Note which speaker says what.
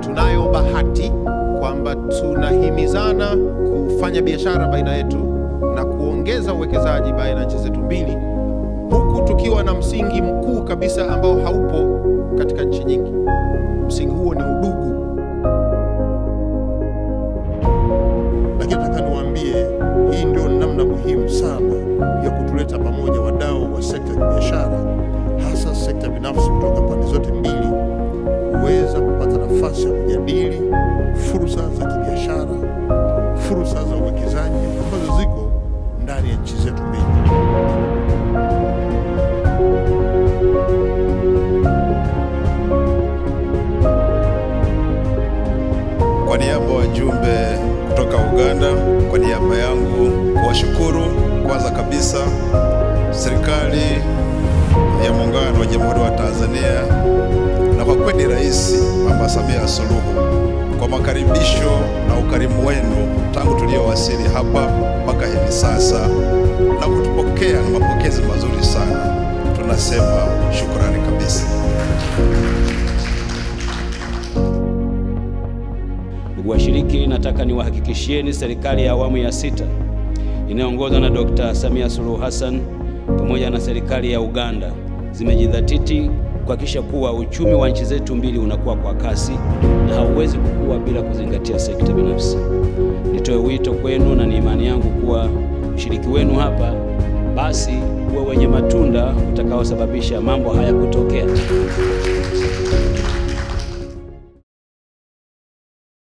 Speaker 1: Tunayo bahati kwamba tunahimizana kufanya biashara baina yetu na kuongeza uwekezaji baina ya nchi zetu mbili, huku tukiwa na msingi mkuu kabisa ambao haupo katika nchi nyingi. Msingi huo ni udugu.
Speaker 2: Lakini nataka niwaambie, hii ndio namna muhimu sana ya kutuleta pamoja wadau wa sekta ya biashara, hasa sekta binafsi kutoka pande zote mbili, kuweza kupata nafasi ya kujadili fursa za kibiashara, fursa za uwekezaji ambazo ziko ndani ya nchi zetu mbili.
Speaker 3: Kwa niaba ya wajumbe kutoka Uganda, kwa niaba yangu kuwashukuru kwanza kabisa serikali ya Muungano wa Jamhuri wa Tanzania na kwa kweli Rais Mama Samia Suluhu kwa makaribisho na ukarimu wenu tangu tuliowasili hapa mpaka hivi sasa na kutupokea na mapokezi mazuri sana. Tunasema shukrani kabisa.
Speaker 4: Ndugu washiriki, nataka niwahakikishieni serikali ya awamu ya 6 inayoongozwa na Dr. Samia Suluhu Hassan pamoja na serikali ya Uganda zimejidhatiti kuhakikisha kuwa uchumi wa nchi zetu mbili unakuwa kwa kasi na hauwezi kukua bila kuzingatia sekta binafsi. Nitoe wito kwenu na ni imani yangu kuwa ushiriki wenu hapa basi uwe wenye matunda utakaosababisha mambo haya kutokea.